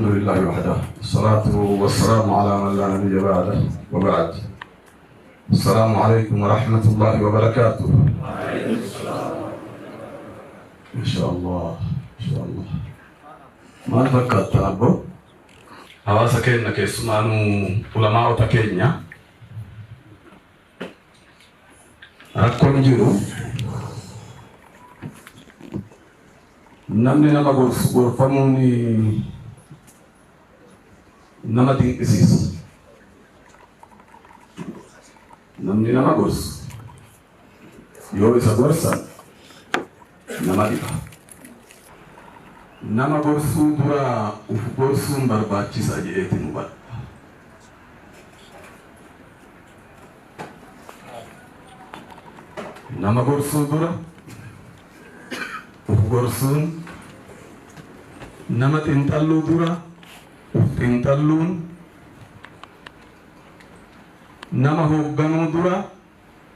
لله وحده، الصلاة والسلام على من لا نبي بعده، وبعد. السلام عليكم ورحمة الله وبركاته. إن شاء الله، إن شاء الله. Maal fakkaata abbo? Hawaasa keenya, keessumaanuu ulamaa'ota keenya, rakkoon jiru namni nama gorsu gorfamuun nama dinqisiisa. Namni nama gorsu yoo isa gorsan nama dhiba. Nama gorsuu dura uf gorsuun barbaachisa je'eetiin hubadha. Nama gorsuu dura uf gorsuun, nama xinxalluu dura uf xinxalluun, nama hoogganuu dura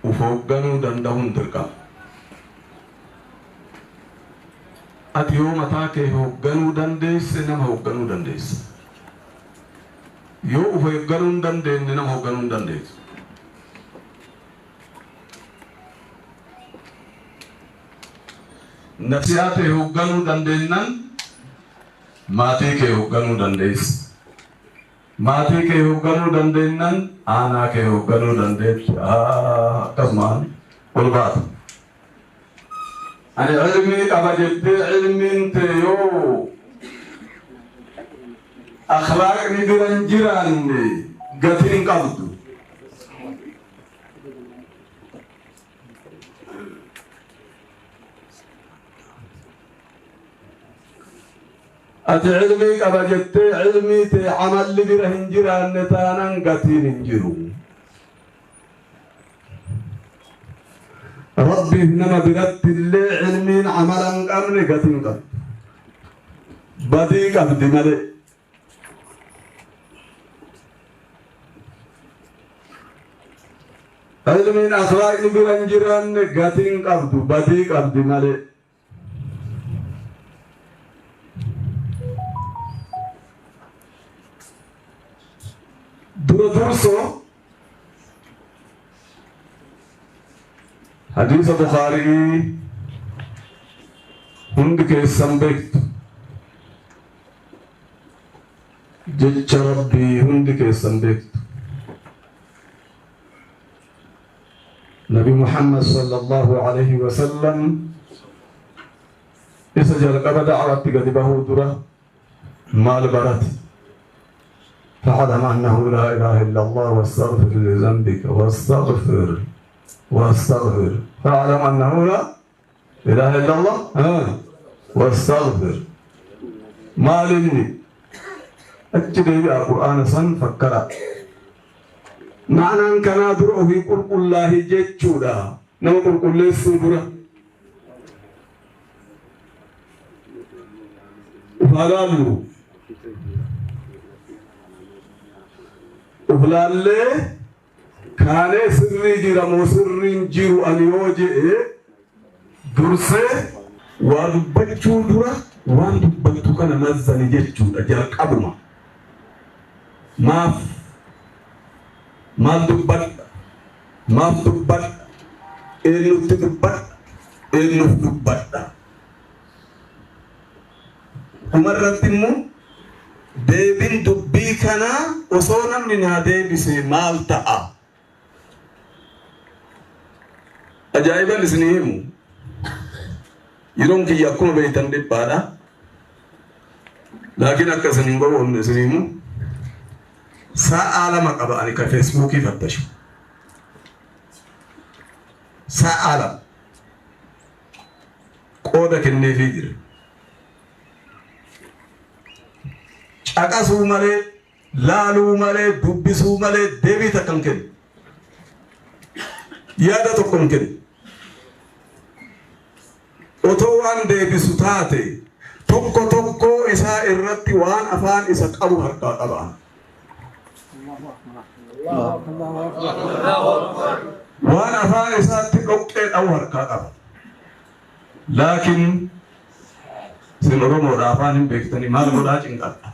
uf hoogganuu danda'uun dirqama. Ati yoo mataa kee hoogganuu dandeesse, nama hoogganuu dandeessa. Yoo uf hoogganuu hin dandeenye, nama hoogganuu hin dandeessu. Nafsiyaa tee hoogganuu dandeenyaan maatii kee hoogganuu dandeessa. Maatii kee hoogganuu dandeenyaan aanaa kee hoogganuu dandeetti. Akkasumaan ol baata. Ani ilmii qaba jettee ilmiin tee yoo akhlaaqni bira hin jiraanne gatii hin qabdu. Ati ilmii qaba jettee ilmii tee amalli bira hin jiraanne taanan gatiin hin jiru. Rabbiif nama biratti illee ilmiin amala hin qabne gatii hin qabdu. Badii qabdi malee. Ilmiin akhlaaqni bira hin jiraanne gatii hin qabdu, badii qabdi malee. Dura dursoo hadiisa Bukaarii hundi keessan beektu. Jecha Rabbii hundi keessan beektu. Nabi Muhammad sallallahu alaihi wasallam isa jalqaba da'waatti gadi bahuu dura maal barate? فاعلم أنه لا إله إلا الله واستغفر لذنبك واستغفر واستغفر. فاعلم أنه لا إله إلا الله، ها، واستغفر. Maal inni achi deebi'a, Qur'aana san fakkara. Ma'anaan kanaa dura ofii qulqullaahi jechuudha. Nama qulqulleessuu dura uf haa laallu. Uf laallee kaanee sirrii jira moo sirriin jiru ani yoo je'e, dursee waa dubbachuu dura waan dubbattu kana mazzani jechuudha jalqabuma. Maaf maal dubbadha? Maaf dubbadha? Eenyutti dubbadha? Eenyuuf dubbadha? Dhumarratti immoo deebiin dubbii kanaa osoo namni naa deebise maal ta'a? Ajaa'iban isinii himu. Yeroon kiyya akkuma beektan dhiphaadha. Laakiin akka isin hin gowwoomne isinii himu. Sa'aa 2 qaba ani ka Feesbuukii fattashu. Sa'aa 2. Qooda kenneefii jira. Caqasuu malee, laaluu malee, dubbisuu malee deebii takka hin kennu. Yaada tokko hin kennu. Otoo waan deebisu taate tokko tokkoo isaa irratti waan afaan isa qabu harkaa qaba. Waan afaan isaatti dhoqqee dhawu harkaa qaba. Laakiin isin Oromoodha, afaan hin beektanii, maal godhaa cinqadha.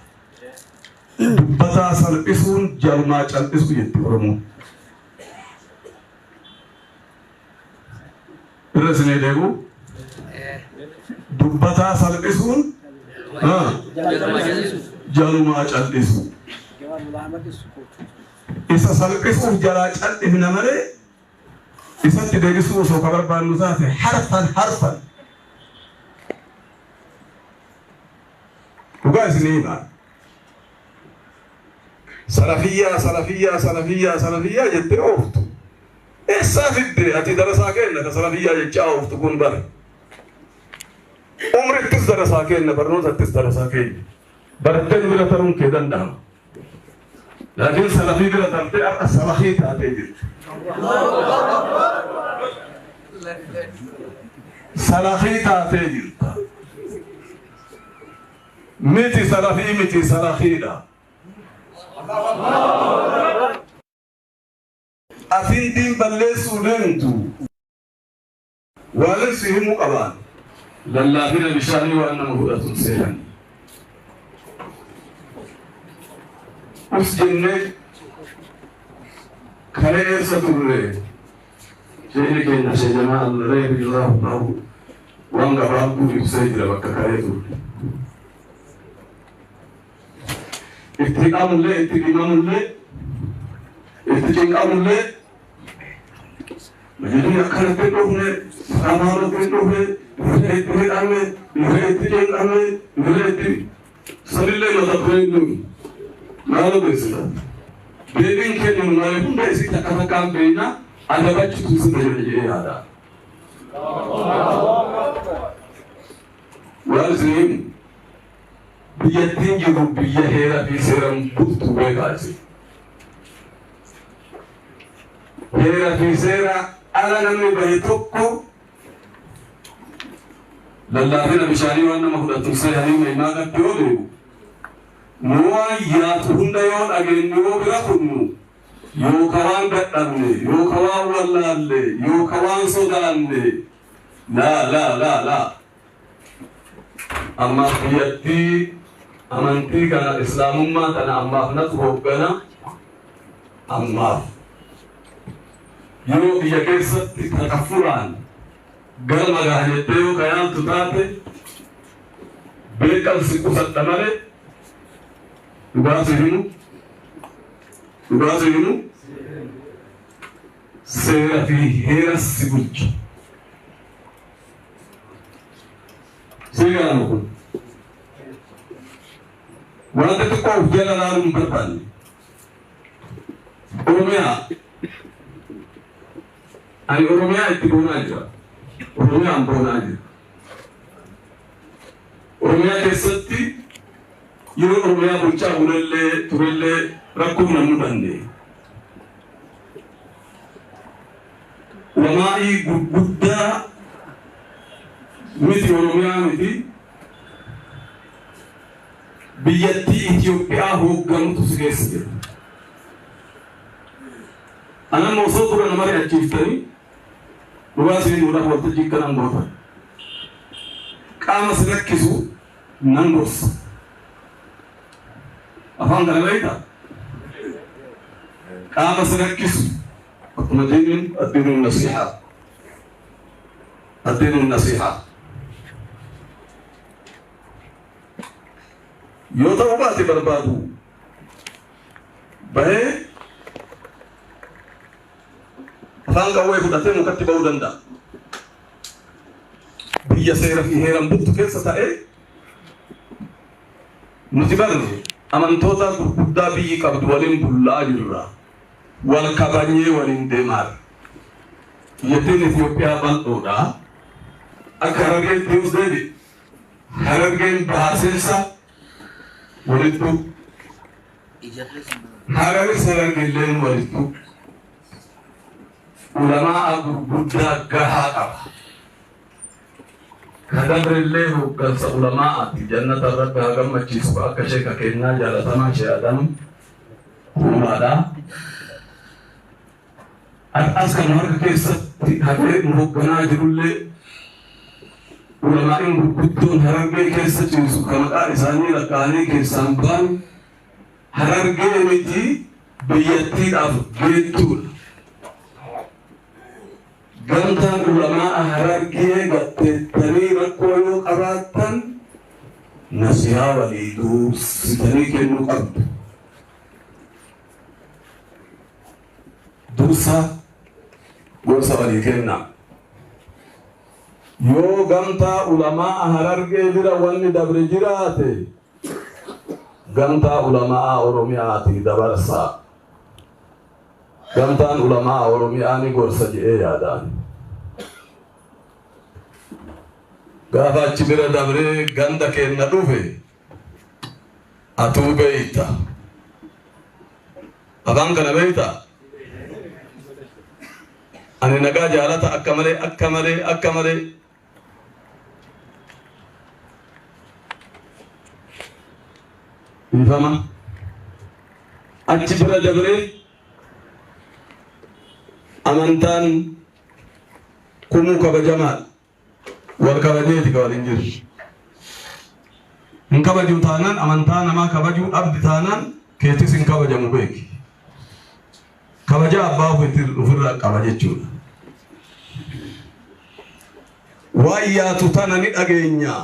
Dubbataa salphisuun jalmaa cal'isu jetti Oromoon. Irra isinii deebi'u. Dubbataa salphisuun jalumaa cal'isu. Isa salphisuuf jalaa cal'ifna malee isatti deebisuu osoo ka barbaannu taate harfan harfan. Dhugaa isinii himaa. Salafiyyaa salafiyyaa salafiyyaa salafiyyaa jettee ooftu. Eessaa fidde ati darasaa kenna ka salafiyyaa jechaa ooftu kun bara. Umrittis darasaa kenna, barnootattis darasaa kenna. Barattee nu bira taruun kee danda'ama. Laakiin salafii bira tartee har'a salafii taatee jirti. Salafii taatee jirta. Miti salafii miti salafiidha. Atiin diin balleessuu deemtu waanin si himuu qabaan. Lallaafina bishaanii waan nama fudhatu seehan. Us jennee kalee eessa turre? Sheekni keenya Sheekh Jamaal Reebi Allahu waan gabaabduu ibsee jira bakka kalee turre. Itti hidhamullee, itti dhimamullee, itti cinqamullee, majlisni akkanatti hin dhufne, amaanatti hin dhufne, dhufee itti hidhamne, dhufee itti cinqamne, dhufee itti sanillee mata dureen nuyi maal odeessita? Deebiin kennu malee hunda isii takka takkaan beekna adabachuutu isin jira jedhee yaada. Waan isin himu, biyyattiin jiru biyya heeraa fi seeraan bultu beekaa isin. Heeraa fi seera ala namni bahe tokko lallaafina bishaanii waan nama fudhatu seeranii maimaaqatti yoo deemu, nu waan yaatu hunda yoo dhageenyu yoo bira kunnu, yoo ka waan dadhabne, yoo ka waan wallaalle, yoo ka waan sodaanne, laa laa laa laa. Ammaaf biyyattii amantii kana islaamummaa kana ammaaf natu hooggana ammaaf. Yoo biyya keessatti takaffuraan galma gaha jettee yoo ka yaaltu taate beekan si qusadha malee dhugaa si himu, dhugaa si himu, seera fi heera si bulcha. Seeraan kun wanta xiqqoo of jala laaluu hin barbaanne. Oromiyaa, ani Oromiyaa itti boonaa jira. Oromiyaan boonaa jira. Oromiyaa keessatti yeroo Oromiyaa bulchaa bulallee turellee rakkoon na mudanne. Ulamaa'ii gurguddaa miti Oromiyaa miti biyyattii Itoophiyaa hoogganutu si keessa jira. Anamma osoo dura nama ri'achiiftanii dhugaa isin himuudhaaf waltajjii akkanaan gootan. Qaama si rakkisu nan gorsa. Afaan kana beektaa? Qaama si rakkisu akkuma diiniin addiinuun nasiihaa. Addiinuun nasiihaa. Yoo ta'uu baate barbaadu bahee afaan qawwee fudhatee mukatti ba'uu danda'a. Biyya seera fi heeraan bultu keessa ta'ee nuti barre amantoota gurguddaa biyyi qabdu waliin bullaa jirra. Wal kabajnee waliin deemaa. Biyyattiin Itoophiyaa bal'oodha. Akka Harargeetti yoo deebi'e, Harargeen baaseensa walittu. Hararis Harargeelleen walittu. Ulamaa gurguddaa gahaa qaba. Kadabrillee hooggansa ulamaa'aati. Jannata Rabbi haa gammachiisu akka sheeka keenyaa jaalatamaa Shee Adam Kuulaadha. As kan harka keessatti hafee nu hoogganaa jirullee ulamaa'iin gurguddoon Harargee keessa ciisu kan maqaa isaanii lakkaa'anii keessaan ba'an Harargee miti biyyattiidhaaf geettuudha. Gamtaan ulamaa Harargee gatteettanii rakkoo yoo qabaattan nasihaa walii dursitanii kennuu qabdu. Dursa gorsa walii kennaa. Yoo gamtaa ulamaa Harargee bira wanni dabre jiraate gamtaa ulamaa Oromiyaatii dabarsaa. Gamtaan ulamaa Oromiyaa ni gorsa jedhee yaadaan. Gaafa achi bira dabree ganda keenna dhufe atuu beeyta. Afaan kana beeyta? Ani nagaa jaalata akka malee akka malee akka malee. Dhiifama. Achi bira dabree amantaan kumuu kabajamaadha. Wal kabajeeti ka waliin jiru. Hin kabaju taanaan, amantaa namaa kabajuu dhabdi taanaan, keetis hin kabajamu beeki. Kabaja abbaa ofirraa qaba jechuudha. Waan yaatu tana ni dhageenya,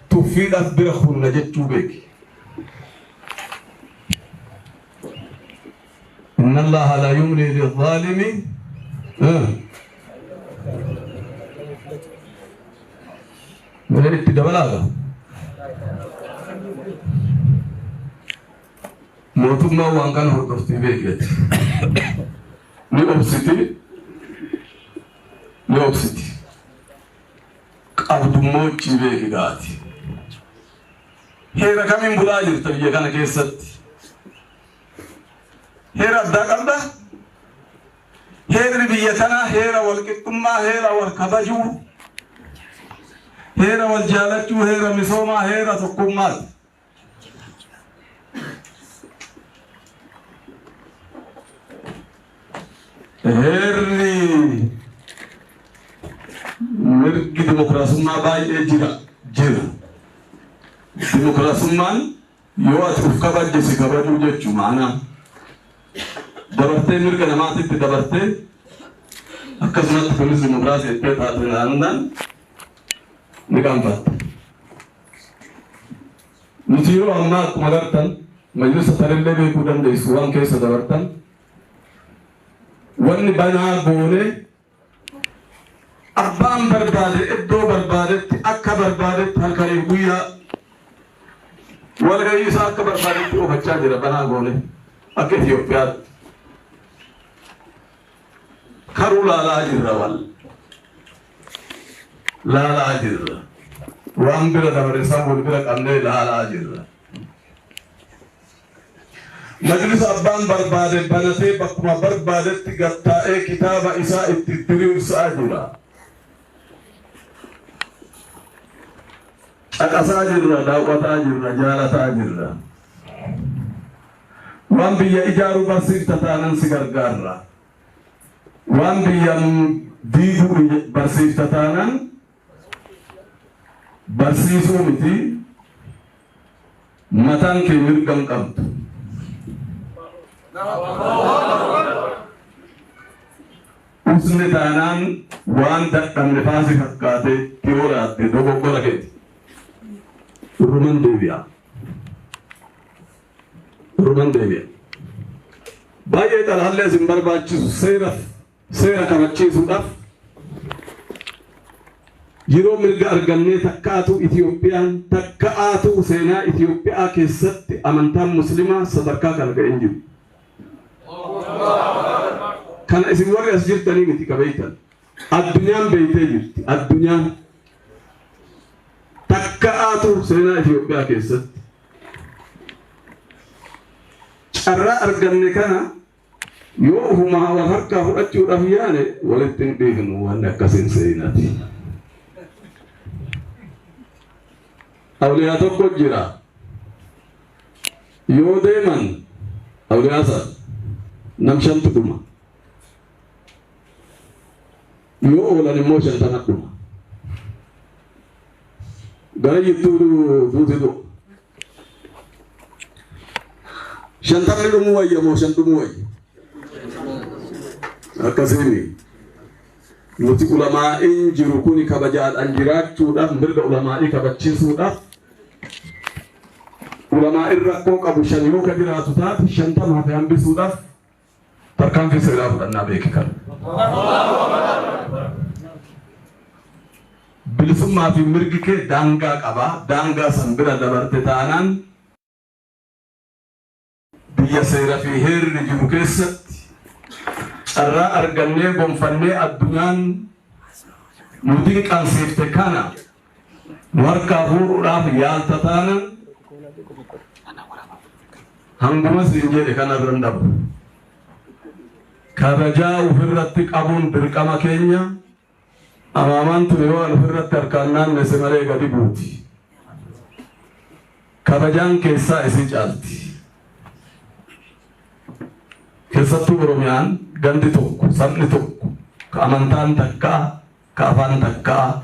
tuffiidhaaf bira hunna jechuu beeki. إن الله لا يملي للظالم itti dabalaaga. Mootummaan waan kana hordoftii beekeeti. Ni obsiti, ni obsiti. Qabdummoo ichii beeki gaati. Heera kamiin bulaa jirta biyya kana keessatti? Heera addaa qabda? Heerri biyya kanaa heera wal qixxummaa, heera wal kabajuu, heera wal jaalachuu, heera misoomaa, heera tokkummaati. Heerri mirgi dimokiraasummaa baay'ee jira jira. Dimokiraasummaan yoo ati uf kabajje si kabajuu jechuu ma'anaa. Dabartee mirga namaatitti dabartee akkasumatti kunis dimokiraasii jettee taate naannaan ni qaanfatta. Nuti yeroo ammaa akkuma agartan majlisa tanillee beekuu dandeessu waan keessa dabartan, wanni banaa goone abbaan barbaade iddoo barbaadetti akka barbaadetti halkaniif guyyaa walgahii isaa akka barbaadetti oofachaa jira, banaa goone akka Itoophiyaatti. Karuu laalaa jirra, wal laalaa jirra. Waan bira dabare san wal bira qabnee laalaa jirra. Majlisa abbaan barbaade banatee bakkuma barbaadetti gattaa'ee kitaaba isaa itti diriirsaa jira. Caqasaa jirra, daawwataa jirra, jaalataa jirra. Waan biyya ijaaruu barsiifta taanan si gargaarra. Waan biyya diiguu barsiifta taanan barsiisuu miti, mataan kee mirga hin qabdu. Usni taanaan waan dadhabne faasi fakkaate tiyooraatti dogoggora keeti. Irruman deebi'a. Irruman deebi'a. Baay'ee xalaallee isin barbaachisu seera seera kabachiisuudhaaf yeroo mirga argannee takkaatu Itiyoophiyaan takka'aatu seenaa Itiyoophiyaa keessatti amantaan muslimaa sadarkaa kana ga'een jiru. Kana isin warri as jirtanii miti ka beeytan. Addunyaan beeytee jirti. Addunyaan takka'aatu seenaa Itiyoophiyaa keessatti. Carraa arganne kana yoo ofumaa wal harkaa fudhachuudhaaf yaane walitti hin dhiifnu, wanni akkasiin seenati. Awliyaa tokko jira. Yoo deeman awliyaa sana nam shantu dhuma. Yoo oolan immoo 50 dhuma. Gara jidduu duuti du'a. Shantamni dhumuu wayya moo shan dhumuu wayya? Akkasiini. Nuti ulamaa'iin jiru kuni kabajaadhaan jiraachuudhaaf, mirga ulamaa'ii kabachiisuudhaaf, ulamaa'in rakkoo qabu shan yoo ka jiraatu taate, 50 hafe hambisuudhaaf tarkaanfii seeraa fudhannaa, beeki kana. Bilisummaa fi mirgi kee daangaa qaba. Daangaa san bira dabarte taanaan, biyya seera fi heerri jiru keessatti carraa argannee gonfannee addunyaan nu dinqansiifte kana nu harkaa fuudhuudhaaf yaalta taanaan, hanguma siin jedhe kana irra hin dhabu. Kabajaa ofirratti qabuun dirqama keenya. Amaamaan tun yoo an ofirratti harkaan naannesse malee gadi buuti. Kabajaan keessaa isii caalti. Keessattuu Oromiyaan gandi tokko, sabni tokko, ka amantaan takkaa, ka afaan takkaa,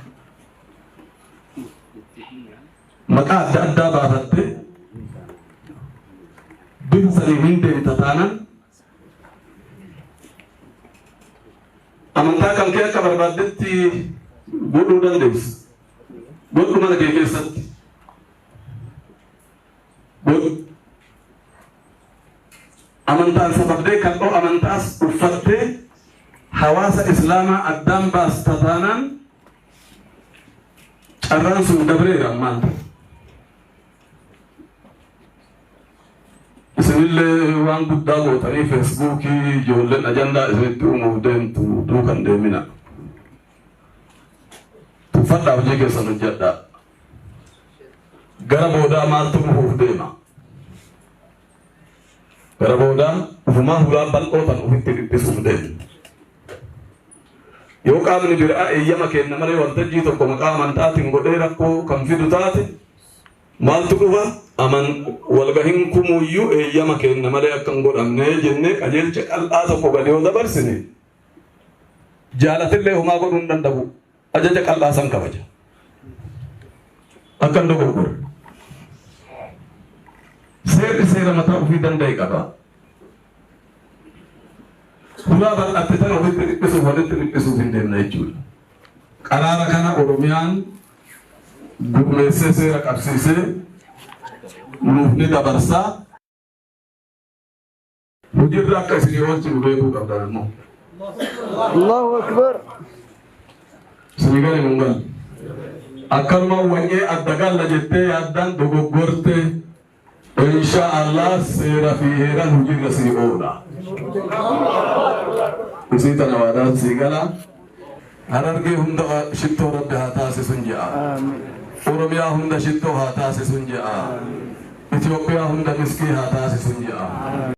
maqaa adda addaa baafatte bifa saniin hin deemta taanaan, amantaa kan kee akka barbaaddetti godhuu dandeessa. Godhu mana kee keessatti. Godhu. Amantaan sababdee kan dhoo amantaas uffattee hawaasa islaamaa addaan baasta taanaan, carraan sun dabreera ammaan. Isinillee waan guddaa gootanii Feesbuukii ijoolleen ajandaa isinitti uumuuf deemtu duukan deemina. Tuffadhaa, hojii keessan hojjedhaa. Gara boodaa maaltu dhufuuf deema? Gara boodaa ufumaa hulaa bal'oo tan ofitti dhiphisuuf deema. Yoo qaamni biraa eeyyama kenna malee waltajjii tokko maqaa amantaatiin godhee rakkoo kan fidu taate, maaltu dhufa? Aman walgahiin kumuyyuu eeyyama kenna malee akka hin godhamne jennee qajeelcha qal'aa tokko gadi yoo dabarsine, jaalatillee homaa godhuu hin danda'u. Ajaja qal'aa san kabaja. Akka hin dogoggorre. Seerri seera mataa ofii danda'e qaba. Hulaa bal'atte tana ofitti dhiphisuuf, walitti dhiphisuuf hin deemna jechuudha. Qaraara kana Oromiyaan gurmeessee seera qabsiisee nuuf ni dabarsaa. Hojiirra akka isinii oolchinu beekuu qabdan ammoo. Allahu Akbar. Isinii gale mun galle. Akkanuma wanyee adda galla jettee yaaddaan dogoggorte. Insha Allah seera fi heeraan hojiirra sii oola. Isii tana waadaan sii gala. Harargee hunda shittoo Rabbi haa taasisun je'a. Oromiyaa hunda shittoo haa taasisun je'a. Itoophiyaa hunda miskii haa taasisun je'a.